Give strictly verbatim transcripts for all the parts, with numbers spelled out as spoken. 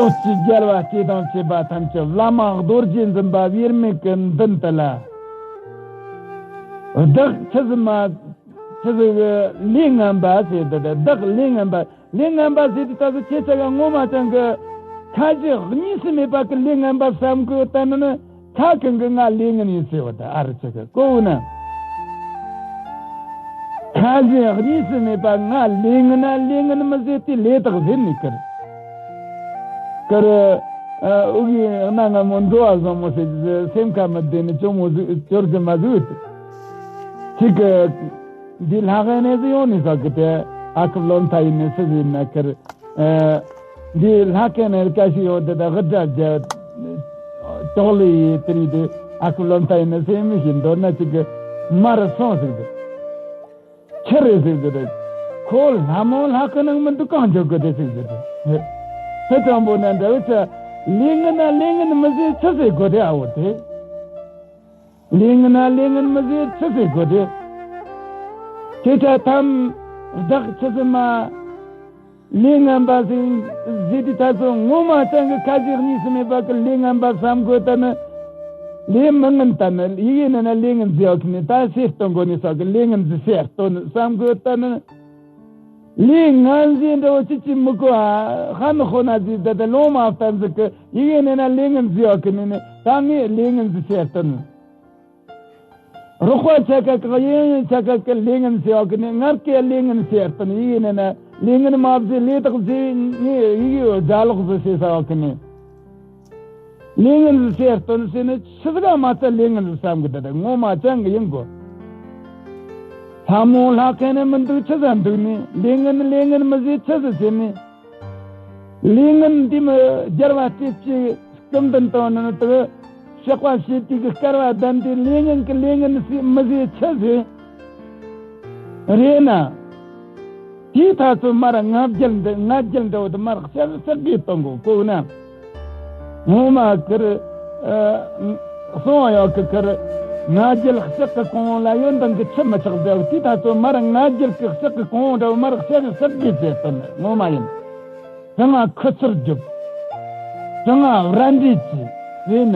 ཕྱོགས་བཅུའི་རྒྱལ་བ་སྲས་དང་བཅས་པ་ཐམས་ཅད་བླ་མ་རྡོ་རྗེ་འཛིན་པ་དབྱེར་མེད་ཀྱི་མདུན་དུ་ལ། བདག་ཆི་ཟིག་མ་ཆི་ཟིག་གི་ལས་ངན་པ་ཟེར་དེ་དེ་བདག་ལས་ངན་པ། ལས་ངན་པ་ཟེར་དུས་ད་གཟོད་ཁྱེད་ཅག་ག་ངོ་མ་ཅང་གི་ཁ་ཞེ་གཉིས་སུ་མེད་པ་གི་ལས་ངན་པ་བསམ་དགོས་ད་ནི་ནི། ཁ་གང་གི་ང་ལས་ངན་ཡིན་ཟེར་བ་ད་ཨ་རི་ཆ་གི་གོ་བོ་ན། ཁ་ཞེ་གཉིས་སུ་མེད་པ་ང་ལས་ངན་ན་ལས་ངན་མི་ཟེར་ཏེ་ལས་དག་ཟེར་ནི་ཀིར། ཀིར། ཨ་ཨུ་གི་གནའ་སྔ་མོ་འགྲོ་བ་བཟང་མོ་ཟེར་གི་སེམས་ཁ་མི་བདེ་ནི་ཅོ་མོ་ཟིག་ཅོར་གི་མ་ཟིག་ཡོད་དེ། ཁྱེད་ཀི་འདི་ལྷ་ཁང་ནས་ཟིག་ཡོང་ནི་ཟ་གི་དེ་ཨ་ཁུ་བློ་མཐའ་ཡིན་ནི་སུ་ཟིག་ཡིན་ན་ཀིར། ཨ། འདི་ལྷ་ཁང་ནས་བཀའ་ཞིག་ཡོང་དེ་དག་དག་སྒྲ་བརྒྱབ། ཅོག་ལི་ཡི་དེ་རིང་དེ་ཨ་ཁུ་བློ་མཐའ་ཡིན་ནི་སེམས་མི་ཤེས་མདོར་ན་ཅིག་གི་མར་སོང་ཟིག་དེ། ཆི་རེད་ཟིག་དེ་རེད། ཁོ་ལྷ་མོ་ལྷ་ཁང་ནང་མི་འདུག་གང་འཇོག་གི་དེ་ཟིག་དེ་རེད། དེ་དྲང་པོ་ན་འདྲ་བོ་ཆ། ལས་ངན་ན་ལས་ངན་མི་ཟེར་ཆི་ཟེར་དགོས་དེ་ཨ་བོ་དེ། ལས་ངན་ན་ལས་ངན་མི་ཟེར་ཆི་ཟེར་དགོས་དེ། ཁྱེད་ཅག་ཐམ་བདག་ཆི་ཟེར་མ། ལས་ངན་པ་ཟེར་ཟེར་དུས་ད་ཚོ་ངོ་མ་ཅང་གི་ཁ་ཞེ་གཉིས་སུ་མེད་པ་གི་ལས་ངན་པ་བསམ་དགོས་ད་ནི། ལས་མི་ངན་ད་ནི་ཡི་གེ་ནི་ན་ལས་ངན་ཟེར་བ་གི་ནི་ད་ཤེས་སྟོན་དགོས་ནི་ས་གི་ལས་ངན་ཟེར་ཤེས་སྟོན་བསམ་དགོས་ད་ནི། ལས་ངན་ཟེར་འདྲ་བོ་ཅི་ཅི་མི་གོ་ཨ། ཧ་ནི་ཧོ་ན་ཟེར་ད་ད་ལོང་མ་བསྟན་ཟིག་གི་ཡི་གེ་ནི་ན་ལས་ངན་ཟེར་བ་གི་ནི་ནི་ད་ངས་ལས་ངན་ཟེར་ཤེས་སྟོན། རོགས་པ་ཆ་ག་གི་གཡས་གཡོན་ཆ་ག་གི་ལས་ངན་ཟེར་བ་གི་ནི་ངར་གི་ལས་ངན་ཟེར་སྟོན་ཡི་གེ་ནི་ན་ལས་ངན་མ་བཟོས་ལས་དག་བཟོས་ངས་ཡི་གེ་དགའ་ལོག་བཟོས་ཟེར་ས་བ་གི་ནི། ལས་ངན་ཟེར་སྟོན་ཟེར་ནི་ཆི་ཟིག་ག་མ་ཚད་ལས་ངན་ཟེར་བསམ་གི་ད་ད་ངོ་མ་ཅང་གི་ཡིན་གོ། ལྷ་མོ་ལྷ་ཁང་ནས་མི་འདུག་ཆི་ཟ་འདུག་ནི་ལས་ངན་ལས་ངན་མི་ཟེར་ཆི་ཟེར་ཟེར་ནི། ལས་ངན་འདི་མི་རྒྱལ་བ་སྲས་ཀྱི་སྐུ་མདུན་དང་ནང་དུ་གཤེགས་པ་ཞེས་དེ་གི་སྐལ་བ་ལྡན་ཏེ་ལས་ངན་གི་ལས་ངན་ཟེར་མི་ཟེར་ཆི་ཟེར། རེད་ན། དེའི་ཐ་ཚོ་མར་ང་རྒྱལ་འདི་ང་རྒྱལ་འདྲ་བོ་དུ་མར་ཤག་ཤག་གིས་གཏོང་གོ་གོ་ན། ངོ་མ་ཁིར། ཨ། གསང་བ་ཡག་གི་ཁིར། ང་རྒྱལ་ཤག་གི་གོང་ལ་ཡོན་ཏན་གི་ཆུ་མི་ཆགས་འདྲ་བོ་དེའི་ཐ་ཚོ་མར་ང་རྒྱལ་གི་ཤག་གི་གོང་འདྲ་བོ་མར་ཤག་ཤག་གིས་བྱས་སྟོན་ངོ་མ་ཡིན། དྲང་ང་ཁུ་ཚུར་རྒྱོབ། དྲང་ང་ར་འདྲེ་གྱིས་ཟེར་ན།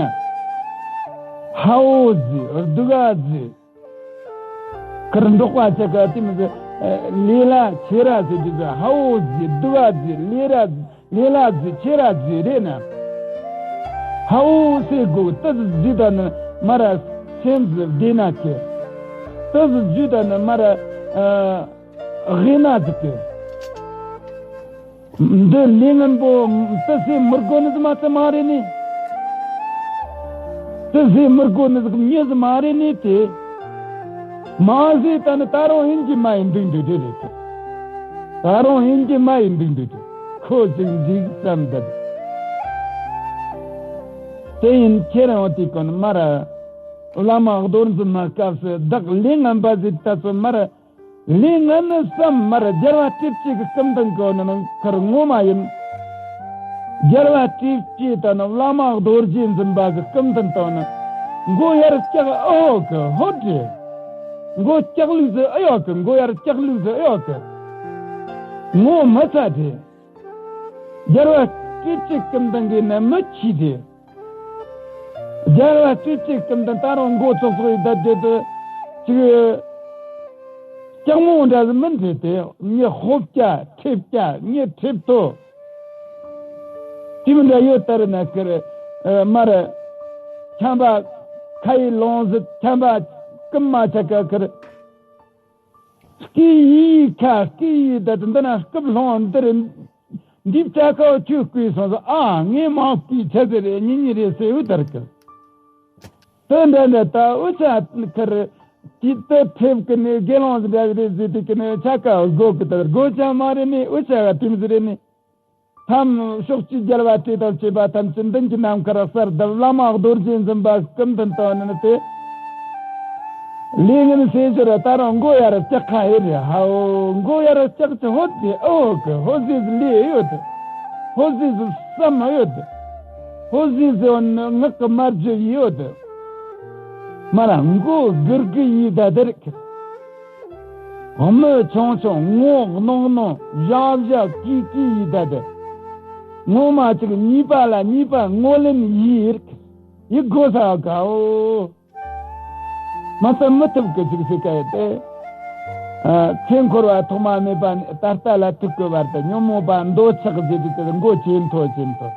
ཧ་འོ་ཟེར་སྡུག་ག་ཟེར། ཁིར་འབྲོག་པ་ཆ་ག་དེ་མི་ཟེར། ལས་ལ་ཆེ་ར་ཟེར་རྒྱུ་ཟེར་ཧ་འོ་ཟེར་སྡུག་ག་ཟེར་ལས་ར་ལས་ལ་ཟེར་ཆེ་ར་ཟེར་རེད་ན། ཧ་འོ་ཟེར་དགོས་ཏི་ཟེར་ཟེར་ད་ནི་མ་ར་སེམས་ཟེར་བདེ་ན་ཁེ། ཏི་ཟེར་ཟེར་ད་ནི་མ་ར་ཨ། དབེན་ན་ཟིག་གི། འདི་ལས་ངན་པོ་དེ་ཟེར་མི་དགོས་ནི་ཟིག་མ་ཚད་མ་རེད་ནི། དེ་ཟེར་མི་དགོས་ནི་ཟིག་མྱི་ཟིག་མ་རེད་ནི་དེ། མ་ཟེར་ད་ནི་ད་རུང་ཡིན་གྱི་མ་ཡིན་འདུག་འདུག་རེད་རེད་དེ། ད་རུང་ཡིན་གྱི་མ་ཡིན་འདུག་འདུག་རེད། ཁོ་ཅིག་འཇིག་བསམ་འདུག་དེ་ཡིན་ཁྱེད་རང་དེ་ཀུན་མ་ར། བླ་མ་རྡོར་འཛིན་མ་སྐབས་སུ་བདག་ལས་ངན་པ་ཟེར་ད་ཚོ་མ་ར། ལས་ངན་ནི་བསམ་མར་རྒྱལ་བ་སྲས་བཅས་ཀྱི་སྐུ་མདུན་གོ་ནི་ནང་ཁར་ངོ་མ་ཡིན། རྒྱལ་བ་སྲས་བཅས་དང་ནི་བླ་མ་རྡོ་རྗེ་འཛིན་པ་གི་སྐུ་མདུན་དང་ནི། མགོ་ཡར་བཀྱག་ཨོ་གི་ཧོ་དྲེ། མགོ་བཀྱག་ལུགས་སུ་ཨེ་ཡོད་གི་མགོ་ཡར་བཀྱག་ལུགས་སུ་ཨེ་ཡོད་གི་ངོ་མི་ཚ་དྲེ། རྒྱལ་བ་སྲས་བཅས་སྐུ་མདུན་གི་ནི་མི་ཁྱི་དྲེ། རྒྱལ་བ་སྲས་བཅས་སྐུ་མདུན་ད་རུང་མགོ་ཙོག་ཙོག་ཡི་བསྡད་དེ་དུ་ཅིག་སྐྱག་མོ་འདྲ་ཟིག་མིན་དེ་དེ་ངས་ཧོབ་སྐྱ་ཁྲེབ་སྐྱ་ངས་ཁྲེབ་ཐོ་དེ་མི་འདྲ་ཡོད་ལྟར་ན་ཁིར་མར་ཆམ་པ་ཁ་ཡི་ལོང་ཟིག་ཆམ་པ་ཀུམ་མ་ཆ་ཀ་ཁིར། སྐེ་ཡི་ཁ་སྐེ་ཡི་ད་དུ་འདི་ན་སྐུབ་ལྷོང་འདིར་འདིབ་ཆ་ཀའོ་ཁྱོད་སྐུས་སོང་ཟེར་ཨ་ངས་མང་སྐུའི་ཆ་ཟེར་རེ་ཉིན་ཉིན་རེ་ཟེར་འུ་དར་གི། དེ་འདྲ་འདྲ་ད་འུ་ཆ་ཁར་དེ་ལྟ་ཐེབས་གི་ནས་དགེ་སློང་ཟེར་འདྲ་གི་རེད་ཟེར་དུས་གི་ནས་ཆ་ཀ་དགོ་གི་དར་དགོ་ཆ་མ་རེད་ནས་འུ་ཆ་ག་དེམ་ཟེར་རེད་ནས། མཚམས་ཕྱོགས་བཅུའི་རྒྱལ་བ་སྲས་དང་བཅས་པ་ཐམས་ཅད་མདུན་གྱི་ནམ་མཁར་གསལ་བཏབ་བླ་མ་རྡོ་རྗེ་འཛིན་པ་སྐུ་མདུན་དུ་ནི་སྟེ། ལས་ངན་སེལ་ཕྱིར་ད་རུང་མགོ་ཡར་བཀྱག་ཁ་ཧེ་རེ་ཧའོ་མགོ་ཡར་བཀྱག་ཅི་ཧོ་དེ་ཨོ་གི་ཧོ་ཟེ་ཟི་ལས་ཡོད་དེ། ཧོ་ཟེ་ཟི་བསམ་ཡོད་དེ། ཧོ་ཟེ་ཟི་འོ་ནི་ངག་གི་མར་བརྗོད་ཡོད་དེ། མ་ར་མགོ་སྒུར་གི་ཡི་ད་དེར་ཁེ། མི་ཆུང་ཆུང་ངོ་གནོང་གནོང་བཞག་བཞག་གི་གི་ཡི་ད་དེ། ངོ་མ་ཅིག་གཉིས་པ་ལ་གཉིས་པ་ངོ་ལེན་ཡིར་ཡི་དགོས་ས་གའོ། མ་བསམ་མི་ཐུབ་ཀི་ཅིག་ཟེར་ག་ཡོད་དེ། ཨ། ཚེ་འཁོར་བ་ཐོག་མ་མེད་པ་ནས་ད་ལྟ་ལ་ཐུག་གི་བར་དུ་ཉོན་མོངས་པ་འདོད་ཆགས་ཟེར་དུས་དེར་མགོ་ཇེ་མཐོ་ཇེ་མཐོ།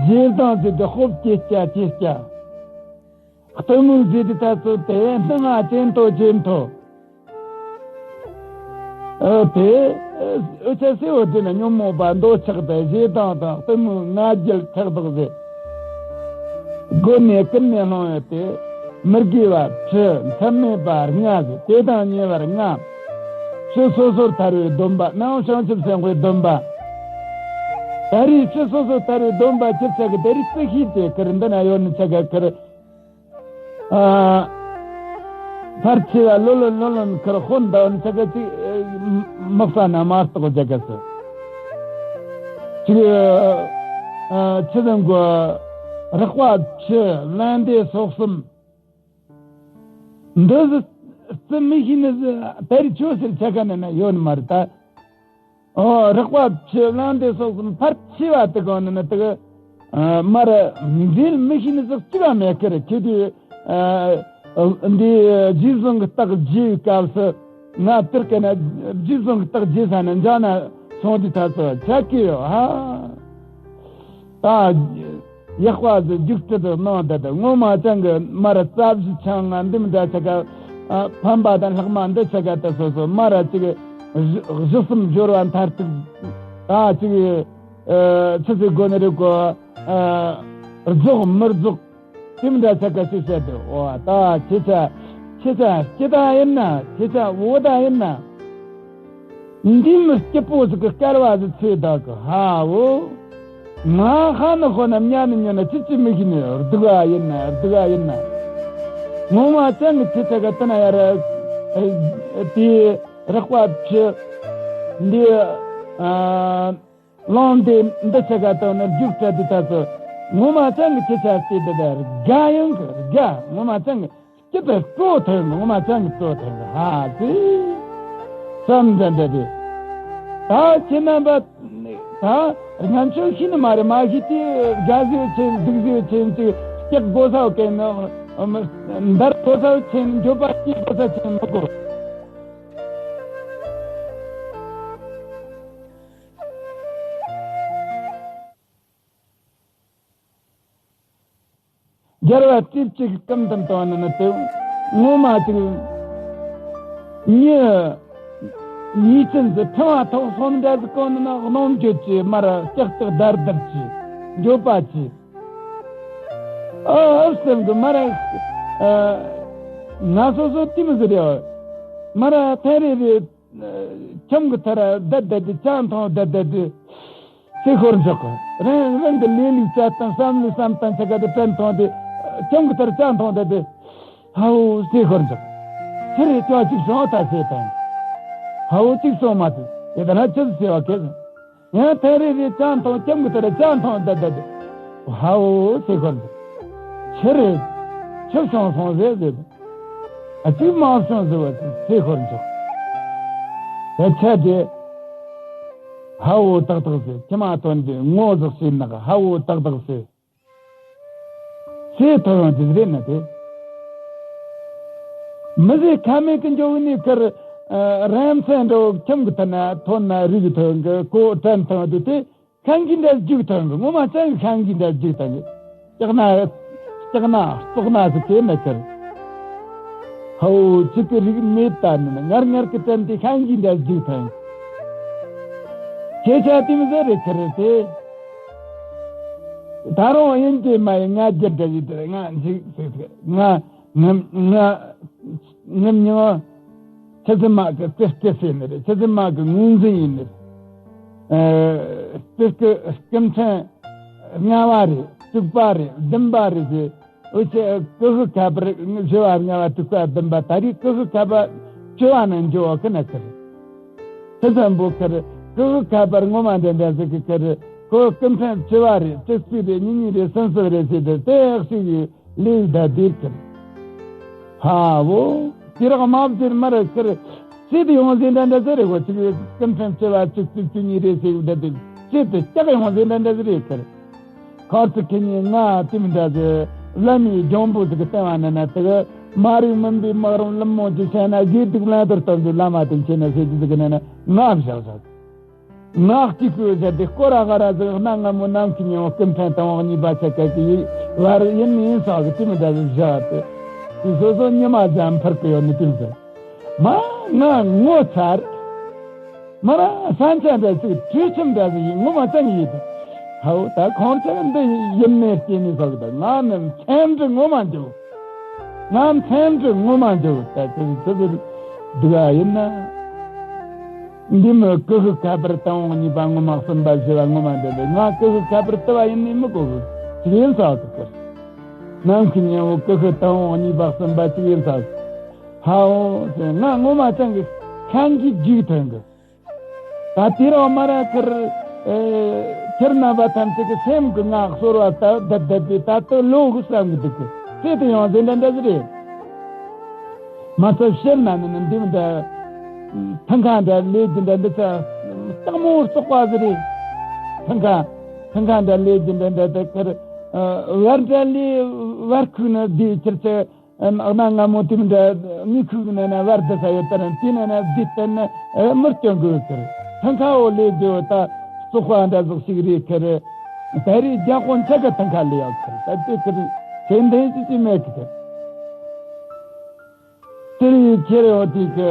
ཞེ་སྡང་ཟེར་དུས་ཤོབ་ཇེ་སྐྱ་ཇེ་སྐྱ། གཏི་མུག་ཟེར་དུས་ད་ཚོད་དེ་སྣང་ང་ཇེ་མཐོ་ཇེ་མཐོ། ཨ། དེ་འུ་ཅག་སེ་བོ་དེ་ན་ཉོན་མོངས་པ་འདོད་ཆགས་དང་ཞེ་སྡང་དང་གཏི་མུག་ང་རྒྱལ་ཆགས་སྡང་ཟེར། སྒོ་ནས་ཀུན་ནས་བསླངས་ཡོད་དེ། མི་དགེ་བ་བཅུ། མཚམས་མེད་པ་ལྔ་ཟེར། དེ་དང་ཉེ་བར་ལྔ། ཕྱི་སོ་སོར་ཐར་བའི་སྡོམ་པ། ནང་བྱང་ཆུབ་སེམས་དཔའི་སྡོམ་པ། ད་རེས་ཕྱི་སོ་སོར་ཐར་བའི་སྡོམ་པ་ཅི་ཆགས་ཀི་དེ་རིགས་རྩི་ཤེས་ཏེ་ཁིར་འདི་ན་ཡོད་ནི་ཆ་ག་ཁིར། ཨ། ཕར་ཆེ་བ་ལོ་ལོན་ལོ་ལོན་ཁར་ཧོན་ད་འོན་ཆ་ག་ཅིག་མི་ས་ན་མ་གཏོགས་ཇ་ག་སི་ཅིག་ཨ། ཆི་ཟེར་གོ། རགས་པ་བཅུ། བླང་དོར་སོགས་གསུམ། འདི་ཟི་རྩི་མི་ཤེས་ནི་ཟི་ད་རི་ཆོས་ཟེར་ཆ་ག་ནི་ན་ཡོད་ནི་མ་རེད་ད། ཨོ། རགས་པ་བཅུ། བླང་དོར་སོགས་གསུམ། ཕར་ཆེ་བ་དེ་གང་ནི་ན་དེ་གི། ཨ། མར་འབྲེལ་མི་ཤེས་ནི་ཟིག་གཅིག་ལ་མེད་ཀི་རེད། ཁྱེད་དུས། ཨ། འདི་རྗེས་བཟུང་གི་རྟགས་བརྗེ་བའི་སྐབས་སུ་ང་དེར་སྐད་ན་རྗེས་བཟུང་གི་རྟགས་བརྗེ་ས་ནི་འཇག་ན་སོང་དུས་ད་ཚོད་ཆ་ཀི་ཡོད་ཧ། ད། ཡག་པ་ཟིག་རྒྱུགས་སྤྲོད་དུ་གནང་བསྡད་དེ། ངོ་མ་ཅང་གི་མར་རྩ་བཞི་ཆང་ང་འདི་མི་འདྲ་ཆ་ག་ཨ། ཕམ་པ་དང་ལྷག་མ་འདི་ཆ་ག་དེ་སོ་སོ་མར་ཅིག་གཞི་གསུམ་སྦྱོར་བ་མཐར་ཐུག་ད་ཅིག་ཨ། ཆི་ཟིག་དགོ་ནི་རེད་གོ། ཨ། རྫོགས་མི་རྫོགས་དེ་མི་འདྲ་ཆ་ག་ཅིག་བཤད་དེ། འོ་ད་ཁྱེད་ཆ་ཁྱེད་ཆ་སྐྱིད་ད་ཡིན་ན། ཁྱེད་ཆ་འོ་ད་ཡིན་ན། འདི་མི་སྐྱིད་པོ་ཟིག་གི་སྐལ་བ་ཟིག་ཚེ་བདག་གི་ཧ་འོ། ང་ཧ་ནི་ཧོ་ན་མྱ་ནི་མྱོ་ན་ཅི་ཅི་མི་ཤེས་ནི་སྡུག་ཨ་ཡིན་ན་སྡུག་ཨ་ཡིན་ན། ངོ་མ་ཅང་གི་ཚེ་ཚ་ག་ཏི་ན་ཡ་ར་དེ་རགས་པ་བཅུ་འདི་ཨ་ལོང་དེ་འདི་ཆ་ག་ཏི་ན་རྒྱུག་སྤྲད་དེ་ད་ཚོ་ངོ་མ་ཅང་གི་ཚེ་ཚ་སྟེ་དེ་ད་དགའ་ཡང་གི་དགའ་ངོ་མ་ཅང་གི་སྐྱིད་པའི་སྤྲོ་ཐོན་གི་ངོ་མ་ཅང་གི་སྤྲོ་ཐོན་གི་ཧ་ཟེ། བསམ་འདྲ་འདྲ་རེད། ད་ཁྱེད་རྣམ་པ་ད་ང་ཚོས་ཤེས་ནི་མ་རེད། མ་ཤེས་དུས་དགའ་ཟེར་ཆེན་སྡུག་ཟེར་ཆེན་ཅིག་སྐྱག་དགོས་ས་གན་འདར་དགོས་ས་ཆེན་འགྱོད་པ་སྐྱེ་དགོས་ས་ཆེན་མི་དགོས། རྒྱལ་བ་རྩིབས་གཅིག་སྐུམ་དུ་བཏང་ནི་ནི་དེ་ངོ་མ་ཅིག་ཉི་ཉིས་ཚན་ཟི་ཕྲེང་བ་ཐོག་སོང་འདྲ་ཟི་གོ་ནི་ན་གནོང་འགྱོད་ཀྱི་མར་ལྕགས་ཏག་དར་དར་གྱི་འགྱོད་པ་གྱི་ཨ་ཨབ་སེམས་ཀྱི་མར་ང་སོ་སོ་ཏི་མི་ཟི་རེ་མར་ཐེ་རེ་རེ། ཁྱིམ་གྱི་ཐར་བསྡད་བསྡད་དེ་ཅང་མཐོང་བསྡད་བསྡད་དེ། སེ་ཤོར་འཇོག་གི་རང་རང་གི་ལས་ལུགས་བྱ་སྟངས་བསམ་བློ་བསམ་སྟངས་ཆ་ག་དེ་དྲན་མཐོང་དེ། ཁྱིམ་གྱི་ཐར་ཅང་མཐོང་བསྡད་དེ། ཧའོ་སེ་ཤོར་འཇོག་ཚེ་རེ་ཅོ་གཅིག་སོང་ད་སེ་དང་། ཧའོ་གཅིག་སོང་མ་དེ་དེ་ལྟ་ན་ཅི་ཟེར་བ་གེ། ཡང་ཐེ་རེ་རེ་ཅང་མཐོང་ཁྱིམ་གྱི་ཐར་ཅང་མཐོང་བསྡད་བསྡད་དེ། ཧའོ་སེ་ཤོར་འཇོག་ཚེ་རེ་ཁྱབ་སོང་སོང་ཟེར་ཟེར། ཨ་ཅིག་མང་སོང་ཟེར་བ་ཅིག་ཚེ་ཤོར་འཇོག་དེ་ཆ་དེ། ཧ་འོ་ཏག་ཏག་ཟེར་ཁྱི་མ་ཐོན་དེ་ངོ་ཟོག་ཤེས་ནག་ཧ་འོ་ཏག་ཏག་ཟེར། ཚེ་ཐོ་ཡོང་དེ་རེད་ན་དེ། མི་ཟེར་ཁ་མེད་ཀི་འཇོག་ནི་ཁར། རམ་སེ་འགྲོ་ཁྱིམ་གི་ཐ་ན་ཐོན་ན་རིག་ཐོན་གི་གོ་དྲན་ཐོན་དེ་དེ། ཤང་གི་འདྲ་རྒྱུག་དང་གི་ངོ་མ་ཅང་ཤང་གི་འདྲ་རྒྱུག་དང་གི་ལྕགས་ན་ལྕགས་ན་ལྕགས་ན་ཟི་དེ་མེད་ཁར། ཧའོ་ཅི་གི་རིག་མེད་ད་ནི་ངར་ངར་གི་དྲན་དེ་ཤང་གི་འདྲ་རྒྱུག་དང་། ཁྱེད་ཆ་དེ་མི་ཟེར་རེད་ཁར་དེ། ད་རུང་ཡིན་གྱི་མ་ཡིན་ང་རྒྱལ་འདྲ་ཡིན་དེ་ང་འཇིག་ཟེར་ང་ངམ་ང་ངམ་ཉོ། ཆི་ཟི་མ་གི་ཏེ་ཏེ་ཟེར་ནི་རེད། ཆི་ཟི་མ་གི་ངོས་འཛིན་ཡིན་ནི་རེད། ཨ། ཏེ་ཀི་སྐུ་ཕྲེང་ལྔ་བ་རེད། དྲུག་པ་རེད། བདུན་པ་རེད་ཟེར། འུ་ཆེ་ཀི་ཧུ་ཁ་པར་བཞི་བ་ལྔ་བ་དྲུག་པ་བདུན་པ་ད་རེས་ཀི་ཧུ་ཁ་པར་བཅུ་བ་ནང་འཇོག་གི་ན་ཁི་རེད། ཁི་ཙམ་པོ་ཁི་རེད། ཀི་ཧུ་ཁ་པར་ངོ་མ་འདྲ་འདྲ་ཟེར་གི་ཁི་རེད། ཁོ་སྐུ་ཕྲེང་བཅུ་བ་རེད། བཅུ་གཅིག་རེད། གཉིས་གཉིས་རེད། གསུམ་གསུམ་རེད་ཟེར་དེ་དེ་ཡག་ཤོས་ཡོད། ལེའུ་ད་དེར་ཁིར། ཧ་བོ། དེ་རག་མ་བཟེར་མ་ར་ཁིར། སྲིད་ཡོང་ཟིན་འདྲ་འདྲ་ཟེར་རེ་གོ་ཅིག་སྐུ་ཕྲེང་བཅུ་བ་བཅུ་གཅིག་བཅུ་གཉིས་རེ་ཟེར་འདྲ་དེ། དེ་དེ་སྐྱག་ཡོང་ཟེར་འདྲ་འདྲ་ཟེར་རེད་ཁར། ཁར་ཚིག་ཁེ་ཉིན་ང་དེ་མི་འདྲ་ཟེར་བླ་མའི་སྦྱོང་པོ་ཟིག་གི་བསྟན་བ་ན་ན་དེ་གི་མ་རིག་མུན་པའི་སྨག་རུམ་ལམ་མོ་ཅིག་བཤད་ན་དགེ་སྡིག་བླང་དོར་སྟོབས་འདི་བླ་མ་དེ་མཁྱེན་ན་ཟེར་གྱི་ཟིག་གི་ན་ན་ང་བཞག་བཞག་ང་གཅིག་པུ་བཞག་དེ་སྐོར་ར་ག་ར་ཟིག་གནའ་སྔ་མོ་ནམ་མཁའི་ཉིན་མོ་སྐུ་ཕྲེང་དང་པོ་གཉིས་པ་ཆ་ག་གི་ཡི་བར་ཡིན་ནི་ཡིན་ས་གི་དེ་མི་འདྲ་ཟིག་བཞག་དེ་དེ་སོ་སོ་ཉི་མ་ཟམ་འཕུར་གི་ཡོད་ནི་དེ་ཟིག་མ་ང་ངོ་ཚ་རེད། མ་ར་ས་ཆ་འདྲ་ཅིག་དུས་ཆེན་འདྲ་ཟིག་ཡིན་ངོ་མ་ཙམ་ཡིན་ཏེ། ཧའོ་ད་ཁོང་ཚོ་འདི་ཡིན་ནས་སྐྱེས་ནས་སོགས་དང་ང་ནི་མཚན་འདྲི་ངོ་མ་འཇོག་ང་མཚན་འདྲི་ངོ་མ་འཇོག་ད་ཅི་ཅི་ཅི་འདུག་ཨ་ཡིན་ན། འདི་མི་ཀུ་ཤུ་ཁ་པར་དང་པོ་གཉིས་པ་ངོ་མ་གསུམ་པ་བཞི་བ་ངོ་མ་འདི་འདི་ང་ཀུ་ཤུ་ཁ་པར་དུ་བ་ཡིན་ནས་མི་གོ་གི་ཅི་ཡིན་ས་ཟིག་གི། ནམ་མཁའི་ཉིན་མོ་ཀུ་ཤུ་དང་པོ་གཉིས་པ་གསུམ་པ་ཅི་ཡིན་ས་ཟིག་ཧའོ་ཟེར་ང་ངོ་མ་ཅང་གི་ཤང་གི་རྒྱུག་ཐོན་གི། ད་དེ་རིང་མ་ར་ཁར་ཨེ་ཁྱེད་རྣམ་པ་ཐམས་ཅད་ཀྱི་སེམས་ཀྱི་ངག་གསོལ་བ་ད་བསྡད་བསྡད་པའི་ད་ལྟོ་ལོ་གི་བསམ་གི་འདུག་གི་ཚེ་དེ་ཡང་ཟེར་འདྲ་འདྲ་ཟིག་རེད། མ་ཚད་ཕྱིར་ན་ནི་ནི་འདི་མི་འདྲ་ཐང་ཁ་འདྲ་ལས་ཀྱི་འདྲ་འདི་ཚ་སྟག་མོ་བཙོག་པ་ཟིག་རེད། ཐང་ཁ་ཐང་ཁ་འདྲ་ལས་ཀྱི་འདྲ་འདྲ་ད་ཁར་ཨ་བར་འདྲ་ལས་བར་ཁུག་ནི་བདེ་ཁྱེར་ཚེ། ཨ་གནའ་སྔ་མོ་དེ་འདྲ་མི་ཁུག་ནས་ན་བར་དུ་ས་ཡོད་དར་དེ་ནས་ན་བདེ་བསྟན་ནས་མི་སྐྱོན་དགོས་ཟེར། ཐང་ཁ་འོ་ལས་བདེ་བོ་ད་བཙོག་པ་འདྲ་ཟིག་ཞིག་རེད་ཁར། ད་རེས་རྒྱ་དཔོན་ཆ་ག་ཐང་ཁ་ལས་ཡག་ཁར་ད་དེ་ཁར་ཚེ་འདས་ཅི་ཅི་མེད་ཁར། དེ་རེད་ཁྱེད་རེ་འོ་དེ་གི་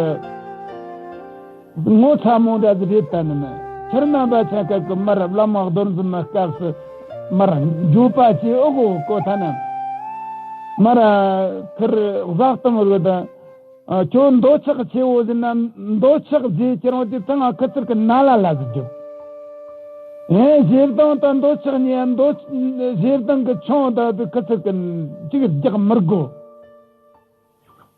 ངོ་ཚ་མོ་འདྲ་ཟིག་རེད་ད་ནི་མ། ཁྱེད་རྣམ་པ་ཆ་ག་གི་མར་བླ་མ་རྡོར་འཛིན་མ་སྐབས་སུ་མར་འགྱོད་པ་ཆེ་ཨོ་གོ་གོ་ཐ་ན། མར་ཁིར་བཟའ་གཏམ་རུ་དང་ཁྱོད་འདོད་ཆགས་ཆེ་བོ་ཟིན་ན་འདོད་ཆགས་རྗེས་ཁྱེད་རང་དེ་ཚང་ང་ཁི་ཚིར་གི་ན་ལ་ལ་ཟིག་རྒྱོབ། ཨེ་ཞེ་སྡང་དང་འདོད་ཆགས་ཉེ་འདོད་ཞེ་སྡང་གི་ཆུང་དང་དེ་ཁི་ཚིར་གི་ཅིག་རྒྱག་མི་དགོ།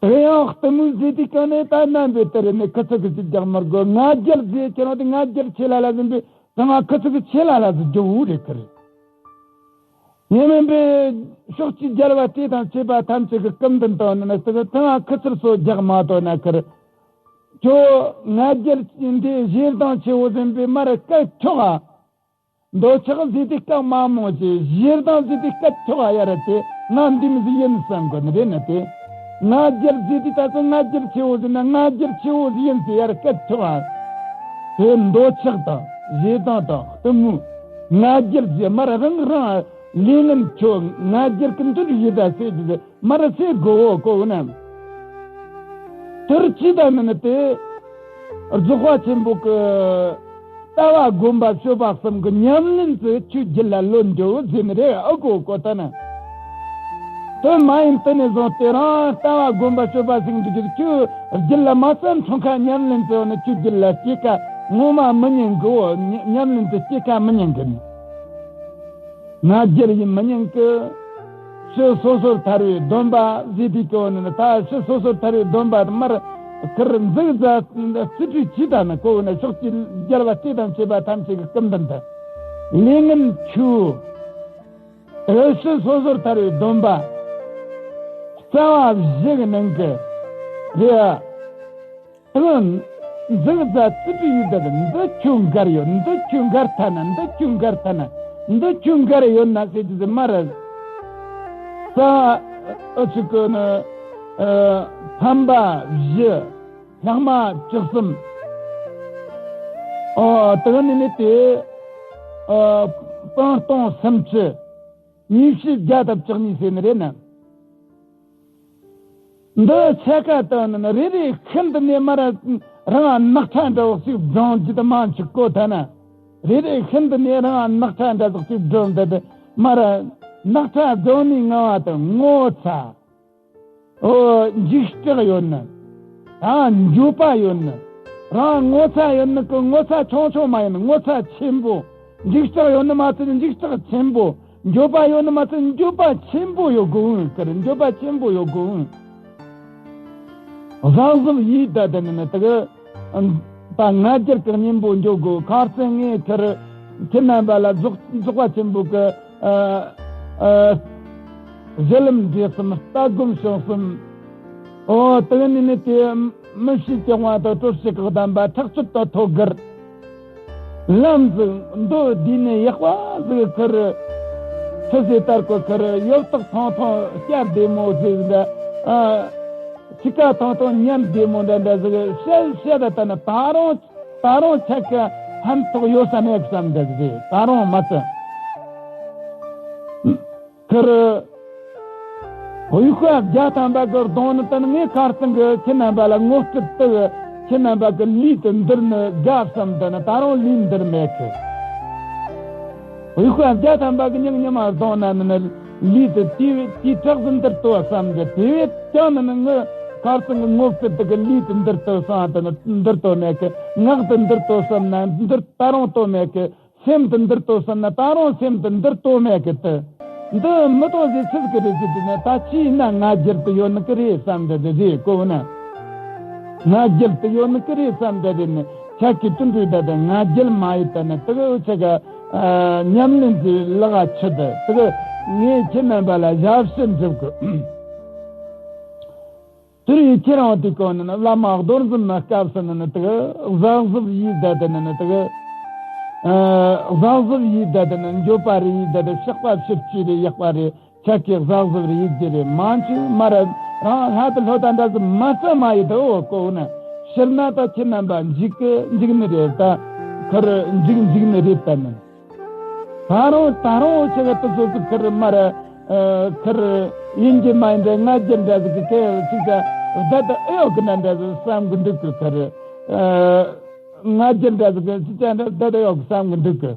དེ་ཡང་གཏི་མུག་ཟེར་དུས་གང་ནས་ད་རྣམ་པའི་ལྟར་ནས་ཁུ་ཚུར་གི་ཅི་རྒྱག་མི་དགོས། ང་རྒྱལ་ཟེར་ཁྱེད་རང་དེ་ང་རྒྱལ་ཆེ་ལ་ལ་ཟིན་པས་ད་ང་ཁུ་ཚུར་གི་ཆེ་ལ་ལ་ཟིན་རྒྱུ་བོ་རེད་ཁི་རེད། ཡིན་མིན་པས་ཕྱོགས་ཀྱི་རྒྱལ་བ་སྲས་དང་བཅས་པ་ཐམས་ཅད་ཀྱི་སྐུ་མདུན་དུ་ནི་ད་ང་ཁུ་ཚུར་སོ་རྒྱག་མ་གཏོགས་ན་ཁི་རེད། ཁྱོད་ང་རྒྱལ་འདི་ཞེ་སྡང་ཆེ་བོ་ཟིན་པས་མར་སྐད་ཆོག་ཨ། འདོད་ཆགས་ཟེར་དུས་སྐད་མ་མང་ཆེ་ཞེ་སྡང་ཟེར་དུས་སྐད་ཆོག་ཨ་ཡ་ར་དེ་ང་འདི་མི་ཟིག་ཡིན་བསམ་དགོས་ནི་རེད་ན་དེ། ང་རྒྱལ་ཟེར་དུས་ད་ཚོ་ང་རྒྱལ་ཆེ་བོ་ཟེར་ན་ང་རྒྱལ་ཆེ་བོ་ཟིག་ཡིན་ཟེར་ཡ་ར་སྐད་ཆོག་ཨ། དེ་འདོད་ཆགས་དང་ཞེ་སྡང་དང་གཏི་མུག་ང་རྒྱལ་ཟེར་མར་རང་རང་ལས་ངན་ཁྱོད་ང་རྒྱལ་གི་འདུན་ཡོད་ད་ཟེར་གྱི་ཟེར། མ་ར་ཚེ་དགོ་བོ་གོ་ནམ། དེར་ཅི་ད་མིན་ཏེ། རྫོགས་པ་ཆེན་པོ་གི་ལྟ་བ་སྒོམ་པ་སྤྱོད་པ་གསུམ་གི་ཉམས་ལེན་ཚུལ་ཆོས་རྒྱུད་ལ་ལོན་འགྲོ་ཟེར་ནི་རེད་ཨ་གོ་གོ་ད་ན། དེ་མ་ཡིན་དེ་ནས་བཟུང་སྟེ་རང་ལྟ་བ་སྒོམ་པ་སྤྱོད་པ་ཟིག་འདི་རྒྱུད་ཆོས་རྒྱུད་ལ་མ་བསམ་འཁྲུངས་ཁ་ཉམས་ལེན་ཚུལ་ནི་ཆོས་རྒྱུད་ལ་སྐྱེ་ཁ་ངོ་མ་མི་ཉན་གི་འོ། ཉམས་ལེན་ཚུལ་སྐྱེ་ཁ་མི་ཉན་གི་ནི། ང་རྒྱལ་ཡིན་མི་ཉན་གི། ཕྱི་སོ་སོར་ཐར་བའི་སྡོམ་པ་ཟེར་དུས་ཀྱི་འོ་ནི་ད་ཕྱི་སོ་སོར་ཐར་བའི་སྡོམ་པ་དེ་མར་ཁིར་འཛུགས་ཟ་རྩིས་སྤྲོད་ཅི་ད་ནི་ཀོ་འོ་ན་ཕྱོགས་ཀྱི་རྒྱལ་བ་སྲས་དང་བཅས་པ་ཐམས་ཅད་ཀྱི་སྐུ་མདུན་དུ། ལས་ངན་ཆུ། ཕྱི་སོ་སོར་ཐར་བའི་སྡོམ་པ། རྩ་བ་བཞི་གི་ནང་གི་རེད། དང་། འཛུགས་ཟ་རྩིས་སྤྲོད་ཡོད་ད། འདི་ཁྱོད་འགར་ཡོད། འདི་ཁྱོད་འགར་ཐ་ན། འདི་ཁྱོད་འགར་ཐ་ན། འདི་ཁྱོད་འགར་ཡོད་ན་ཟེར་གྱི་ཟེར་མ་རེད། ས་ཨ་ཆུ་ཀོ་ནི་ཨ་ཕམ་པ་བཞི། ལྷག་མ་བཅུ་གསུམ། ཨོ་དེ་ནི་ནི་དེ་ཨ་སྤང་སྟོང་སུམ་ཅུ། ཉི་ཤུ་བརྒྱ་དང་བཅུ་གཉིས་ཟེར་ནི་རེད་ན། འདི་ཆ་ག་དང་ནི་རེ་རེ་ཤིན་ཏུ་ནས་མར་རང་ནག་ཁྲ་འདྲ་བོ་ཞིག་བགྲང་རྒྱུ་དུ་མ་འཆུག་གོ་ཐ་ན། རེ་རེ་ཤིན་ཏུ་ནས་རང་ནག་ཁྲ་འདྲ་བོ་ཞིག་བགྲང་འདི་དུ་མར་ནག་ཁྲ་བགྲང་ནས་ངང་བ་དང་ངོ་ཚ། ཨོ་འཇིགས་སྐྲག་ཡོད་ནི། ད་འགྱོད་པ་ཡོད་ནི། རང་ངོ་ཚ་ཡོད་ནི་གི་ངོ་ཚ་ཆུང་ཆུང་མ་ཡིན་ངོ་ཚ་ཆེན་པོ། འཇིགས་སྐྲག་ཡོད་ནི་མ་ཚད་འཇིགས་སྐྲག་ཆེན་པོ། འགྱོད་པ་ཡོད་ནི་མ་ཚད་འགྱོད་པ་ཆེན་པོ་ཡོད་དགོས་ཀི་རེད། འགྱོད་པ་ཆེན་པོ་ཡོད་དགོས་ཀི། བཟང་གཟུགས་ཡིད་ད་དེ་ནི་དེ་གི་ད་ང་རྒྱལ་གི་གཉེན་པོ་འཇོག་དགོས། ཁ་སང་ངས་ཁྱེར་ཁྱེད་རྣམ་པ་ལ་རྫོགས་རྫོགས་པ་ཆེན་པོ་གི་ཨ་ཨ་གཞི་ལམ་འབྲས་གསུམ་ལྟ་སྒོམ་བྱང་གསུམ། ཨོ་དེ་ནི་ནི་དེ་མི་ཤེས་ཀྱི་དབང་དུ་གྲོལ་བྱེད་ཀྱི་གདམས་པ་ཁྲག་སྐྱུག་ཏུ་ཐོད་དཀར། ལམ་ཟིག་མདོ་བསྡུས་ནས་ཡག་པ་ཟིག་ཁུར། ཆུ་ཟེ་ལྟར་གོ་ཁུར། ཡོབ་ཏག་ཐང་ཐང་སྐྱ་བདེ་མོ་ཟིག་འདྲ། ཨ། ཁྱི་ཀ་ཐང་ཐང་ཉམས་བདེ་མོ་འདྲ་འདྲ་ཟིག་བཤད་བཤད་ད་ལྟ་ན། ད་རུང་ད་རུང་ཁྱེད་ཀྱི་ཕན་ཐོགས་ཡོད་ས་མེད་བསམ་འདྲ་ཟིག་རེད། ད་རུང་མ་ཚད། ཁུར། དབུས་ཤོད་བརྒྱ་ཐམ་པ་གི་གདོང་ནི་དེ་ནི་ངས་ཁ་རྩང་གི་ཁྱེད་རྣམ་པ་ལ་ངོ་སྤྲོད་དུ། ཁྱེད་རྣམ་པ་གི་ལུས་དེ་འདིར་ནི་དགའ་བསམ་དེ་ནི། ད་རུང་ལུས་འདིར་མེད་གི། དབུས་ཤོད་བརྒྱ་ཐམ་པ་གི་ཉིན་ཉི་མ་གདོང་ན་ནི་ལུས་དེ་དེ་དེ་དྲག་ཟིན་འདིར་ལྟོས་བསམ་གི། དེ་བས་ཀྱང་ནི་ནི་ངས་ཁ་རྩང་གི་ངོ་སྤྲོད་དུ་གི་ལུས་དེ་འདིར་ལྟོས་བསམ་དེ་ནི་འདིར་ལྟོས་མེད་གི། ངག་དེ་འདིར་ལྟོས་བསམ་ན་འདིར་ད་རུང་ལྟོས་མེད་གི། སེམས་དེ་འདིར་ལྟོས་བསམ་ན་ད་རུང་སེམས་དེ་འདིར་ལྟོས་མེད་གི། དེ་འདི་མི་ལྟོས་ཟེར་ཆི་ཟིག་གི་རེད་ཟེར་དུས་ནི། ད་ཅི་ཡིན་ན་ང་རྒྱལ་དུ་ཡོད་ནི་གི་རེད་བསམ་འདྲ་དེ་རེད་གོ་ན། ང་རྒྱལ་དུ་ཡོད་ནི་གི་རེད་བསམ་འདྲ་དེ་ནི། ཁྱེད་ཀྱི་ཀྲུང་ཀྲུང་ད་དེ་ང་རྒྱལ་མ་ཡིན་ད་ནི། དེ་གི་འུ་ཆ་ག་ཉམས་ལེན་གྱི་ལག་ཆུ་དེ་དེ་གི་ངས་ཁྱེད་རྣམ་པ་ལ་ཞབས་ཕྱི་འཇུག་གི། དེར་ཡིད་ཁྱེད་རང་དེ་གོ་ནི་ནི། བླ་མ་རྡོར་འཛིན་ན་སྐབས་སུ་ནི་ནི་དེ་གཟབ་གཟབ་ཡིད་བསྡད་དེ་ནི་ནི་དེ་གཟབ་གཟབ་ཡིད་བསྡད་དེ་ནི་འགྱོད་པ་རེ་ཡིད་བསྡད་དེ། བཤགས་པ་ཕྱིར་བཅོས་རེ་ཡག་པ་རེ། ཁྱེད་ཀྱིས་གཟབ་གཟབ་རེ་ཡིད་རྒྱུ་རེ་མ་འཆུ་མ་ར་རང་ལྷ་དུ་ལྷོ་ད་འདྲ་ཟིག་མ་རྩ་མ་ཡིད་དུ་འོ་གོ་ནི། ཕྱིར་ན་ད་ཁྱེད་རྣམ་པ་འཇིག་གི་འཇིག་ནི་རེད། ད་ཁུར་འཇིག་འཇིག་ནི་རེད་ད་ནི། ད་རུང་ད་རུང་ཆེ་ག་དུ་ཚོ་ཚོ་ཁུར་མར་ཁུར་ཡིན་གྱི་མ་ཡིན་འདྲ། ང་རྒྱལ་འདྲ་ཟིག་གི་སྐད་ཅིག་ཀ་བདག་ཏུ་ཨེ་ཡོད་གི་ན་འདྲ་ཟིག་བསམ་གི་འདུག་གི། ཁུར་ང་རྒྱལ་འདྲ་ཟིག་གི་ཅི་ཅག་འདྲ་བདག་ཏུ་ཡོད་གི་བསམ་གི་འདུག་གི།